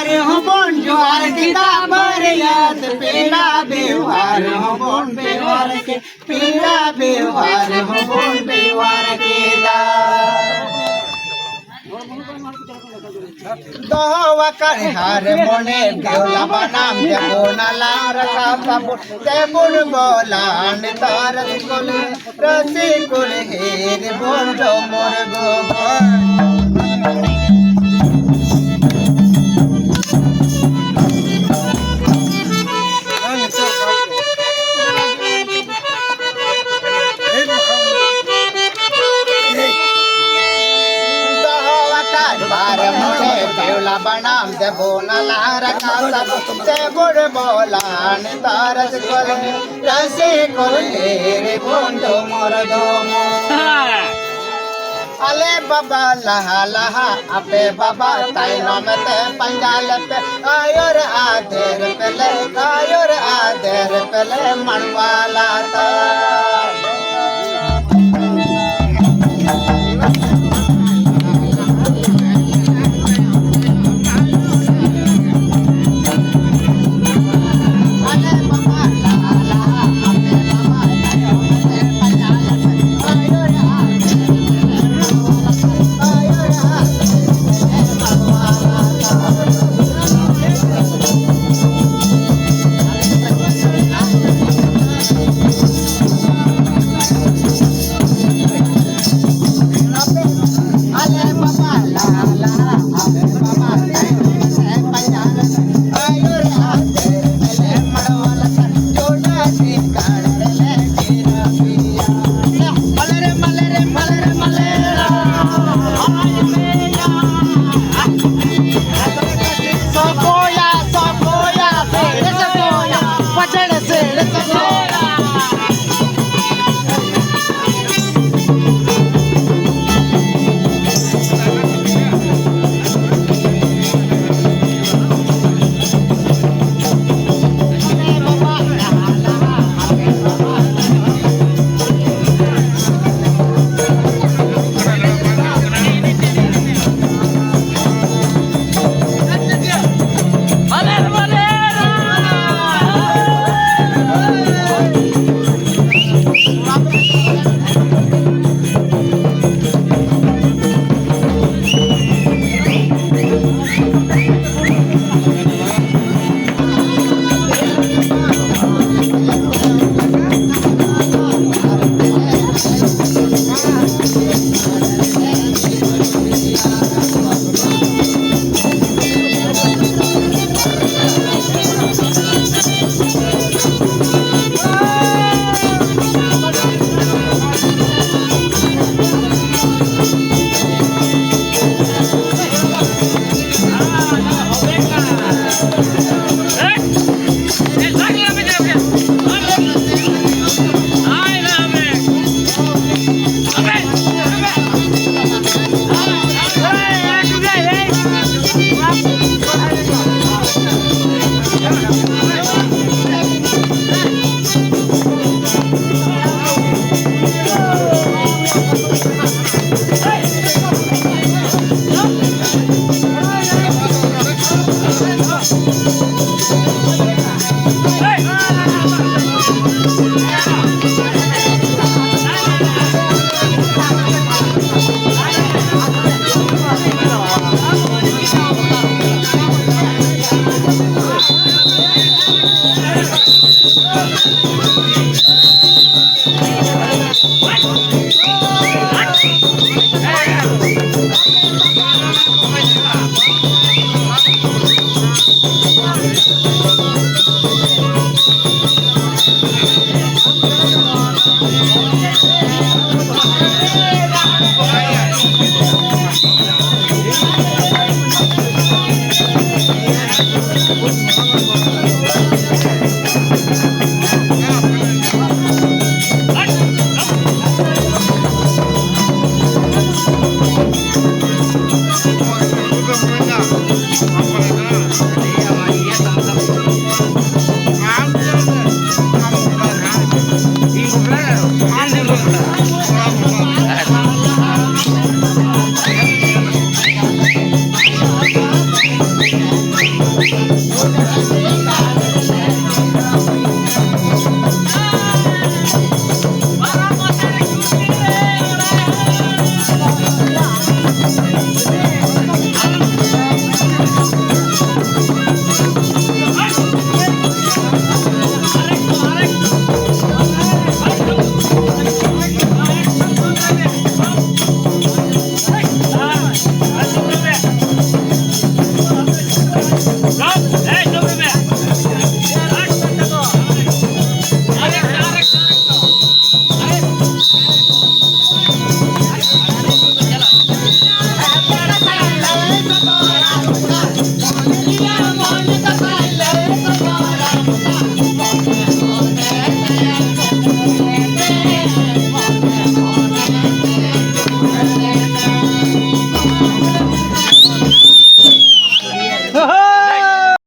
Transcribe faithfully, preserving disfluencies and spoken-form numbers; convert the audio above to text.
ᱨᱮᱦᱚᱸ ᱵᱚᱱ ᱡᱚᱦᱟᱨ ᱠᱮᱫᱟ, ᱵᱟᱹᱨᱭᱟᱹᱛ ᱯᱮᱲᱟ ᱵᱮᱣᱦᱟᱨ ᱦᱚᱸ ᱵᱚᱱ ᱵᱮᱣᱦᱟᱨ ᱠᱮᱫ, ᱯᱮᱲᱟ ᱵᱮᱣᱦᱟᱨ ᱦᱚᱸ ᱵᱚᱱ ᱵᱮᱣᱦᱟᱨ ᱠᱮᱫᱟ᱾ ᱫᱚᱦᱚ ᱟᱠᱟᱫ ᱦᱟᱨ ᱢᱚᱱᱮ ᱵᱮᱣᱞᱟ ᱵᱟᱱᱟᱢ ᱛᱮᱵᱚᱱ ᱟᱞᱟᱝ ᱨᱟᱠᱟᱵ ᱛᱟᱵᱚᱱ, ᱛᱮᱵᱚᱱ ᱵᱚᱞᱟ ᱱᱮᱛᱟᱨ ᱠᱚᱞᱮ ᱨᱟᱹᱥᱤ ᱠᱩᱞᱦᱤ ᱨᱮᱵᱚᱱ ᱰᱚᱢᱚᱨ ᱜᱚᱜᱚᱨ᱾ ᱫᱚᱦᱚ ᱟᱠᱟᱫ ᱵᱟᱨ ᱢᱚᱬᱮ ᱵᱮᱣᱞᱟ ᱵᱟᱱᱟᱢ ᱛᱮᱵᱚᱱ ᱟᱞᱟᱝ ᱨᱟᱠᱟᱵ ᱛᱟᱵᱚᱱ, ᱛᱮᱵᱚᱱ ᱵᱚᱞᱟ ᱱᱮᱛᱟᱨ ᱠᱚᱞᱮ ᱨᱟᱹᱥᱤ ᱠᱩᱞᱦᱤ ᱨᱮᱵᱚᱱ ᱰᱚᱢᱚᱨ ᱰᱚᱢᱚᱨ᱾ ᱟᱞᱮ ᱵᱟᱵᱟ ᱞᱟᱦᱟ ᱞᱟᱦᱟ, ᱟᱯᱮ ᱵᱟᱵᱟ ᱛᱟᱭᱱᱚᱢ ᱛᱮ ᱯᱟᱸᱡᱟ ᱞᱮᱯᱮ, ᱟᱭᱳᱨ ᱟᱫᱮᱨ ᱯᱮᱞᱮ, ᱟᱭᱳᱨ ᱟᱫᱮᱨ ᱯᱮᱞᱮ ᱢᱟᱲᱣᱟ ᱞᱟᱛᱟᱨ᱾